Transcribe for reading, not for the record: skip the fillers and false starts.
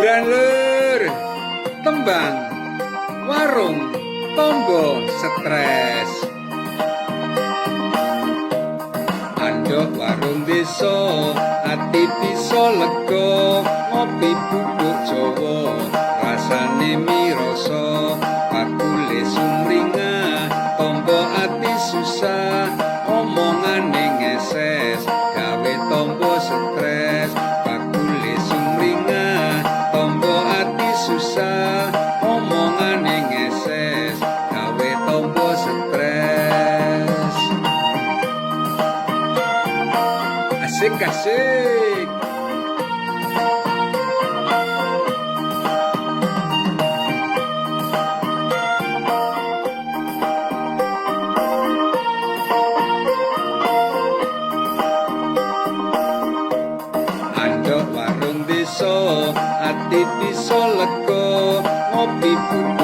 Hiburan, lur. Tembang warung tombo stres. Andok warung desa, ati bisa lega, ngopi bubuk Jawa, rasane mirasa, bakule sumringah, tombo ati susah, omongane ngeses, gawe tombo stres, bakule sumringah, tombo ati susah, omongane ngeses, gawe tombo stres. Asik asik. Andok warung desa, ati bisa lega, ngopi bubuk